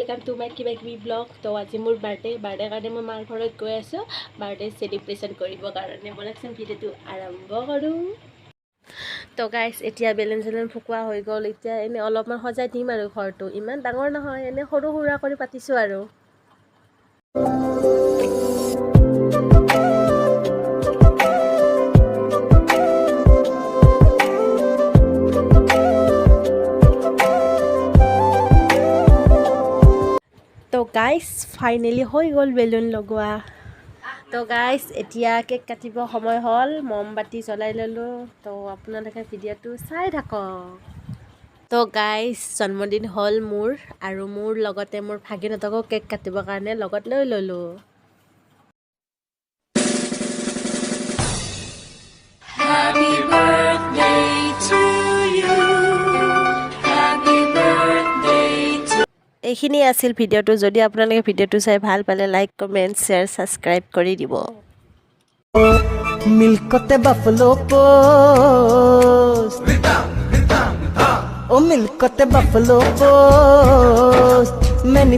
Welcome to my কিবা কিবি blog. তো আজি মোৰ বাৰ্থডে কাৰণে মই মাৰ ঘৰত গৈ আছোঁ, বাৰ্থডে চেলিব্ৰেশ্যন কৰিবৰ কাৰণে। ব'লকচোন, ভিডিঅ'টো আৰম্ভ কৰোঁ। তো গাইজ, এতিয়া বেলুন চেলুন ফুকোৱা হৈ গ'ল। এতিয়া এনেই অলপমান সজাই দিম আৰু ঘৰটো। ইমান ডাঙৰ নহয়, এনেই সৰু সুৰা কৰি পাতিছোঁ আৰু। তো গাইজ, ফাইনেলি হৈ গ'ল বেলুন লগোৱা। তো গাইজ, এতিয়া কেক কাটিব সময় হ'ল। মমবাতি জ্বলাই ল'লোঁ। তো আপোনালোকে ভিডিঅ'টো চাই থাকক। তো গাইজ, জন্মদিন হ'ল মোৰ আৰু মোৰ লগতে মোৰ ভাগিনহঁতকো কেক কাটিবৰ কাৰণে লগত লৈ ল'লোঁ। Happy birthday to you. Happy birthday to এইখিনি আছিল ভিডিঅ'টো। যদি আপোনালোকে ভিডিঅ'টো চাই ভাল পালে, লাইক, কমেণ্ট, শ্বেয়াৰ, ছাবস্ক্ৰাইব কৰি দিব। মিল্কতে বাফলো পোস্ট, ও মিল্কতে বাফলো পোস্ট, মেনি